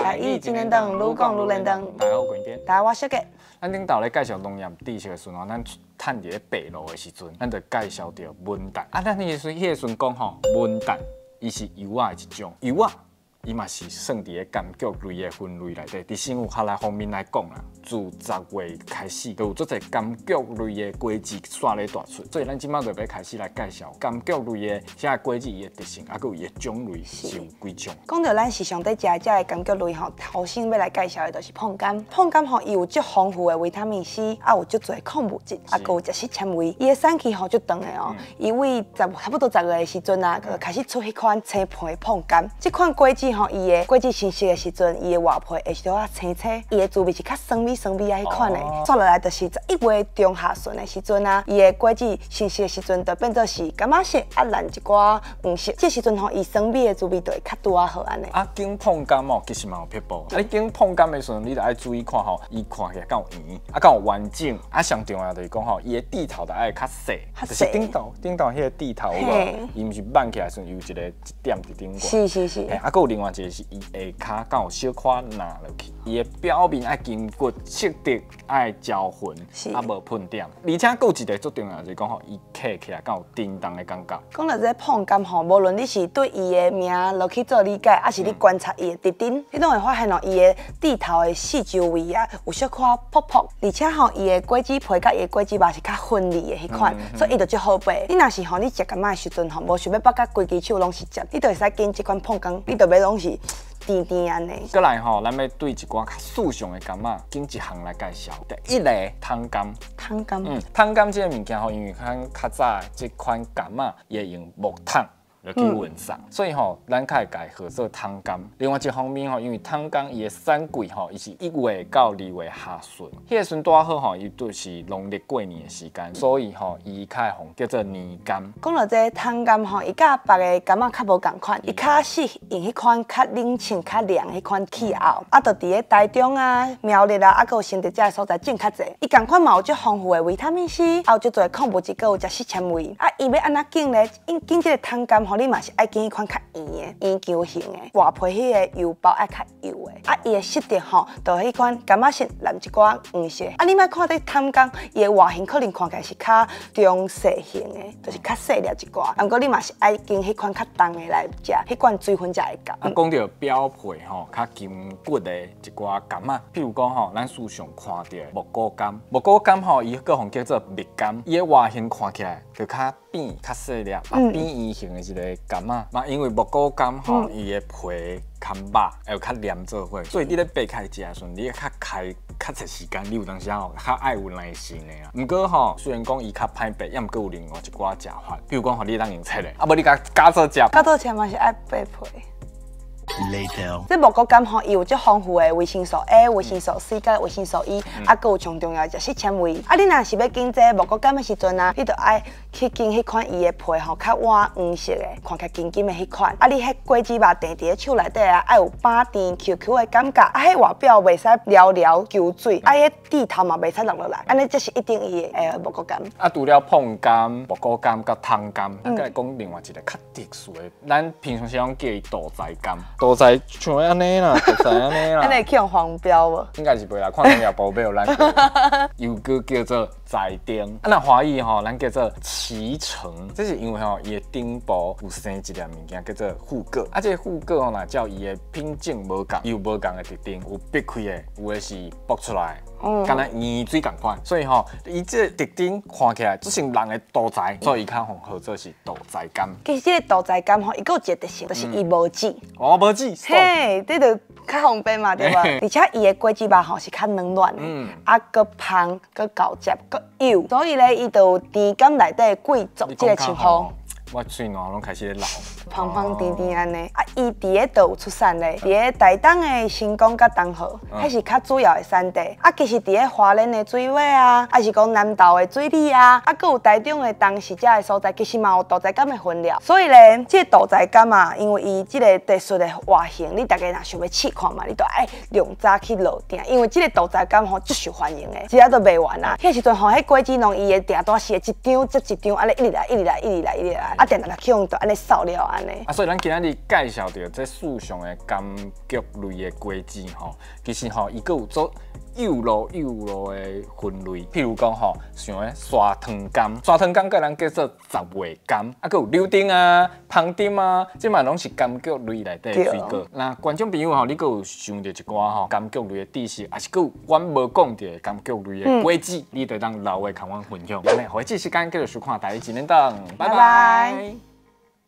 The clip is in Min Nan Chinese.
台語真連長，愈講愈連長。大家好，我是大家好，我小杰。咱頂晝咧介紹農業知識的時陣，咱趁佇咧白鷺的時陣，咱就介紹著文旦。啊，咱彼個時陣講吼，文旦伊是柚仔的一種，柚仔伊嘛是算佇咧柑橘類的分類內底。佇生物學來方面來講啦，自10月開始，就有足濟柑橘類的果子煞咧大出，所以咱這擺就欲開始來介紹柑橘類的這個果子伊的特性，啊，閣有伊的種類是有幾種。講到咱時常佇食的這个柑橘類吼，頭先欲來介紹的就是椪柑。椪柑吼，伊有足豐富的維他命 C，啊有足濟礦物質，啊閣有膳食纖維。伊的產期吼足長的哦，伊對差不多10月的時陣啊，就開始出彼款青皮椪柑。這款果子吼，伊的果子成熟的時陣，伊的外皮會小可青青，伊的滋味是較酸味酸味啊彼款的。煞落來就是11月中下旬的時陣啊，伊的果子成熟的時陣就變做是柑仔色，啊藍一寡黃色。這時陣吼，伊酸味的滋味就會較拄仔好按呢。啊，揀椪柑哦，其實嘛有撇步。啊，你揀椪柑的時陣，你著愛注意看吼，伊看起來敢有圓，啊，敢有完整。啊，上重要就是講吼，伊的蒂頭著愛較細，就是頂頭彼个蒂頭有無？伊毋是挽起來時陣有一个一點佇頂懸。啊，閣有另外一個是伊下跤敢有小可抐落去，伊的表面愛筋骨色澤愛焦痕，啊無噴點。而且閣有一個足重要就是講吼，伊磕起來敢有叮當的感覺。講到這个椪柑吼，無論你是對伊的名落去做理解，抑是你觀察伊的特徵，你攏會發現哦，伊的蒂頭的四周圍啊，有小可泡泡，而且吼，伊的果子皮佮伊的果子肉是較分離的彼款，所以伊就足好掰。你若是吼，你食柑仔的時陣吼，無想欲擘甲規支手攏是汁，你就會使揀這款椪柑，你就欲攏是甜甜按呢。閣來吼，咱欲對一寡較時尚的柑仔，揀一項來介紹。第一个，桶柑。桶柑。嗯，桶柑這个物件吼，因為咱較早這款柑仔，伊會用木桶落去運送，所以吼，咱較會共伊號做桶柑。另外一方面吼，因為桶柑伊的產季吼，伊是1月到2月下旬，彼个時陣拄好吼，伊就是農曆過年的時間，所以吼，伊較會予叫做年柑。講到這个桶柑吼，伊佮別个柑仔較無仝款，伊較適應彼款較冷清、較涼彼款氣候，啊，就佇咧台中啊、苗栗啊，啊，閣有新竹這个所在種較濟。伊仝款嘛有足豐富的維他命 C，啊有足濟礦物質，閣有膳食纖維。啊，伊欲按怎揀咧？揀揀這个桶柑吼，你嘛是愛揀彼款較圓的、圓球形的，外皮彼个油包愛較幼的。啊，伊的色澤吼，就彼款柑仔色藍一寡黃色。啊，你莫看這桶柑，伊的外形可能看起來是較中細型的，就是較細粒一寡。毋過你嘛是愛揀彼款較重的來食，彼款水分才會夠。啊，講著表皮吼較筋骨的一寡柑仔，譬如講吼，咱時常看著的木果柑，木果柑吼，伊閣予叫做蜜柑，伊的外形看起來就較扁、較細粒，啊扁圓形的一個柑仔。嘛，因為木果柑吼，伊的皮較肉，會有較黏做伙，所以你咧擘開食的時陣，你較開較濟時間，你有當時吼較愛有耐心的啊。毋過吼，雖然講伊較歹擘，抑毋過有另外一寡食法，比如講吼，你會當用切的，啊無你共絞做食。絞做食嘛是愛剝皮。 Later. 這木果柑吼，伊有足豐富的維生素 A、維生素 C 佮維生素 E，啊，閣有上重要的膳食纖維。啊，你若是欲揀這木果柑的時陣啊，你就愛去揀彼款伊的皮吼較倚黃色的，看起來緊緊的彼款。啊，你彼果子肉爿佇咧手內底啊，愛有飽甜 Q Q 的感覺。啊，彼外表袂使黏黏搝水，啊，彼蒂頭嘛袂使落落來，按呢才是一定伊的木果柑。啊，除了椪柑、木果柑佮桶柑，咱閣來講另外一個較特殊的，咱平常時攏叫伊杜在柑。杜在像按呢啦，杜在按呢啦。按呢會去予黃標無？應該是袂啦，看農業部欲予咱。又閣叫做在丁，啊，若華語吼，咱叫做臍橙，這是因為吼，伊的頂部有生一粒物件叫做富果，啊，這个富果吼，若照伊的品種無仝，伊有無仝的特徵，有煏開的，有的是爆出來的，敢若鹽水仝款，所以吼，伊這個特徵看起來就像人的肚臍，所以伊較予號做是肚臍柑。其實這個肚臍柑吼，伊閣有一個特性，就是伊無籽。哦，無籽。嘿，這就較方便嘛，對無？而且伊的果子肉吼是較軟軟的，啊，閣芳，閣厚汁，閣幼，所以咧，伊就有甜柑內底貴族這個稱號。我喙瀾攏開始咧流。芳芳甜甜按呢，啊，伊佇咧佗有出產咧？佇咧台東的成功佮東河，彼是較主要的產地。啊，其實佇咧花蓮的水尾啊，抑是講南投的水里啊，啊，閣有台中的東勢遮的所在，其實嘛有肚臍柑的分料。所以咧，這個肚臍柑啊，因為伊這個特殊的外形，你逐家若想欲試看覓，你就愛量早去落訂，因為這個肚臍柑吼足受歡迎的，一下都賣完啊。彼時陣吼，彼果子農伊的訂單是會一張接一張，按呢一直來，一直來，一直來，一直來。啊，定定去予就按呢掃了按呢。啊，所以咱今仔日介紹著這樹上的柑橘類的果子吼，其實吼，伊閣有做幼路幼路的分類，譬如講吼，像彼沙糖柑，沙糖柑閣咱叫做十月柑，啊，閣有柳丁啊、芳丁啊，這嘛攏是柑橘類內底的水果。那觀眾朋友吼，你閣有想著一寡吼柑橘類的知識，抑是閣有阮無講著的柑橘類的果子，你就當留話共阮分享。按呢，予這時間繼續收看台語一年檔，拜拜。